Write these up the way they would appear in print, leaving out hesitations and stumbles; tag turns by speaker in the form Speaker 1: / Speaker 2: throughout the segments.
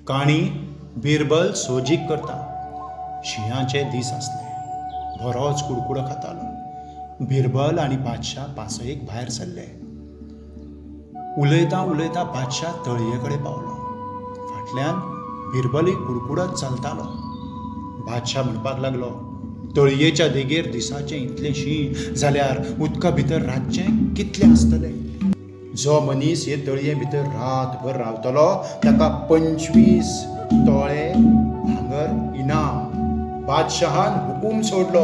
Speaker 1: काणी बिरबल सोजीक करता. शिंयाचे दीस आसले. बरोच कुडकुडो खातालो. बिरबल आनी बादशाह पासयेक भायर सरले. उलयता उलयता बादशाह तळये कडेन पावलो. फाटल्यान बिरबलूय कुडकुडत चलतालो. बादशाह म्हणपाक लागलो, तळयेच्या देगेर दिसाचें इतलें शीं जाल्यार उदका भितर रातचें कितलें आसतलें? जो मनीस हे तळये भितर रातभर रावतलो ताका 25 तोळे भांगर इनाम. बादशहान हुकूम सोडलो.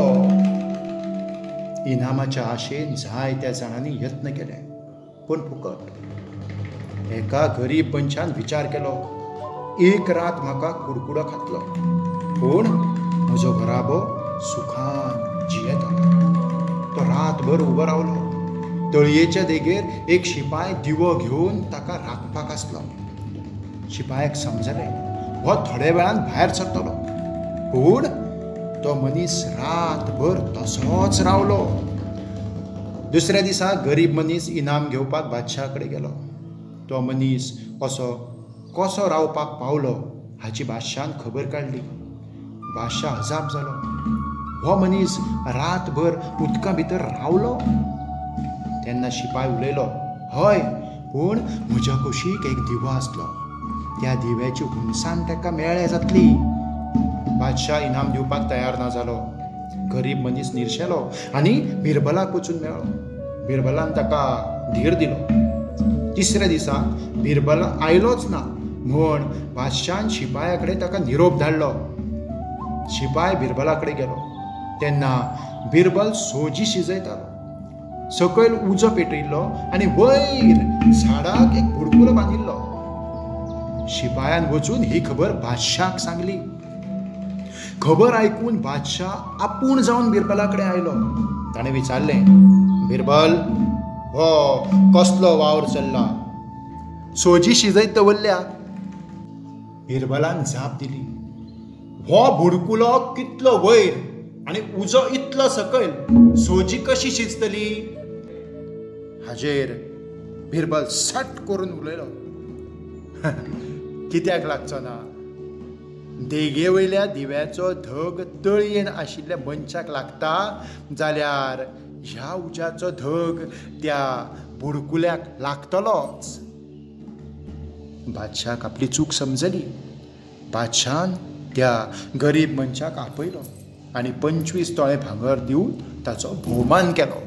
Speaker 1: इनामाच्या आशेन जायत्या जाणांनी यत्न केले, पूण फुकट. एका गरीब मनशान विचार केलो, एक रात म्हाका कुडकुडो खातलो, पूण म्हजो घराबो सुखान जियेतालो. तो रातभर उबो रावलो. तळयेच्या देगेर एक शिपाय दिवो घेवन ताका राखपाक आसलो. शिपायाक समजलें हो थोड्या वेळान भायर सरतलो, पूण तो मनीस रातभर तसोच रावलो. दुसऱ्या दिसा गरीब मनीस इनाम घेवपाक बादशाह कडेन गेलो. तो मनीस असो कसो रावपाक पावलो हाची बादशाहान खबर काडली. बादशाह अजाप जालो. हो मनीस रातभर उदका भितर रावलो? तेन्ना शिपाय उलयलो, हय, पूण म्हज्या कुशीक एक दिवो आसलो. त्या दिव्याची हुनसाण ताका मेळ्ळ्या जातली. बादशाह इनाम दिवपाक तयार ना जालो. गरीब मनीस निर्शेलो आनी बिरबलाक वचून मेळ्ळो. बिरबलान ताका धीर दिलो. तिसऱ्या दिसा बिरबल आयलोच ना म्हूण बादशाहान शिपाया कडेन ताका निरोप धाडलो. शिपाय बिरबला कडेन गेलो तेन्ना बिरबल सोजी शिजयतालो. सकयल उजो पेटयल्लो आनी वयर झाडाक एक बुडकुलो बांदिल्लो. शिपायान वचून ही खबर बादशाहाक सांगली. खबर आयकून बादशाह आपूण जावन बिरबला कडेन आयलो. ताणें विचारलें, बिरबल, हो कसलो वावर चल्ला? सोजी शिजयत दवरल्या. बिरबलान जाप दिली, हो बुडकुलो कितलो वयर आनी उजो इतलो सकयल, सोजी कशी शिजतली? हाजेर बिरबल सट करून उलयलो, कित्याक लागचो ना? देगे वयल्या दिव्याचो धग तळयेन आशिल्ल्या मनशाक लागता जाल्यार ह्या उज्याचो धग त्या बुडकुल्याक लागतलोच. बादशाहाक आपली चूक समजली. बादशाहान त्या गरीब मनशाक आपयलो आनी 25 तोळे भांगर दिवन ताचो भोवमान केलो.